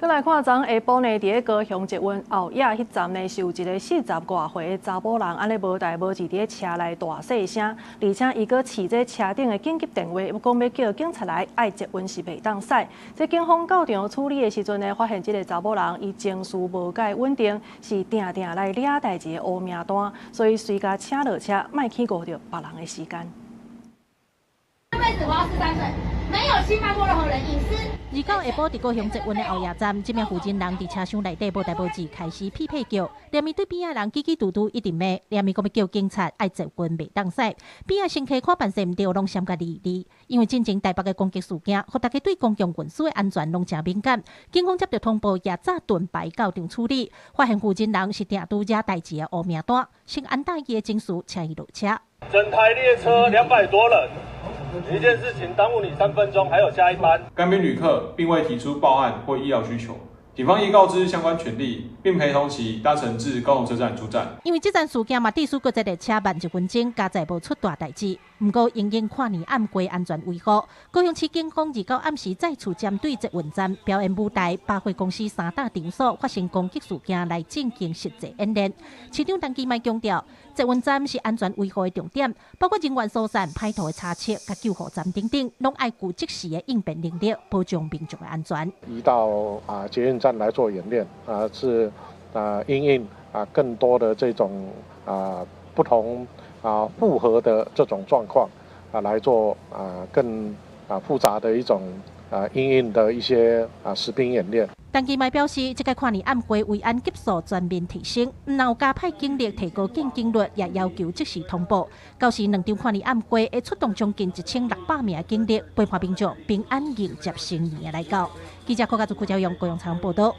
閣來看，昨下晡呢，佇咧高雄捷運後野彼站呢，是有一个四十外歲的查某人，按呢無代無誌佇咧車內大細聲，而且伊閣持這車頂的緊急電話，欲講欲叫警察來，愛捷運是袂當駛。這警方到場處理的時陣呢，發現這个查某人伊情緒無蓋穩定，是定定來掠代誌的烏名單，所以隨共請落車，莫去誤著別人的時間。這輩子活到43歲，沒有侵犯過任何人隱私。二九下晡佇高雄捷運的後野站，這名婦人佇車廂內底無代無誌開始屁屁叫，連伊對邊仔人嘰嘰嘟嘟一直罵，連伊講欲叫警察愛捷運袂當駛。邊仔乘客看辦勢毋對，攏閃共離離。因為進前台北的攻擊事件，予大家對公共運輸的安全攏誠敏感。警方接著通報，也早盾牌到場處理，發現婦人是定拄惹代誌的烏名單，先安撫伊的情緒，請伊落車。整台列車200多人。一件事情耽誤你3分鐘，還有下一班。該名旅客並未提出報案或醫療需求，警方已告知相關權利，並陪同其搭乘至高雄車站出站。因為這樁事件嘛，致使閣這列車慢一分鐘，佳哉無出大代誌。毋過，因應跨年暗過安全維護，高雄市警方二九暗時再次針對捷運站、表演舞台、百貨公司三大場所發生攻擊事件來進行實際演練。市長陳其邁強調，捷運站是安全維護的重點，包括人員疏散、歹徒的查冊、佮救護站等等，攏愛具即時的應變能力，保障民眾的安全。移到捷運站來做演練啊，是因應更多的這種不同複合的這種狀況來做更複雜的一種因應的一些實兵演練。陳其邁表示，這屆跨年暗會維安級數全面提升，毋但有加派警力提高見警率，也要求即時通報。到時兩場跨年暗會會出動將近1600名的警力，陪伴民眾平安迎接新年的來到。記者郭家祖、郭家勇高雄採訪報導。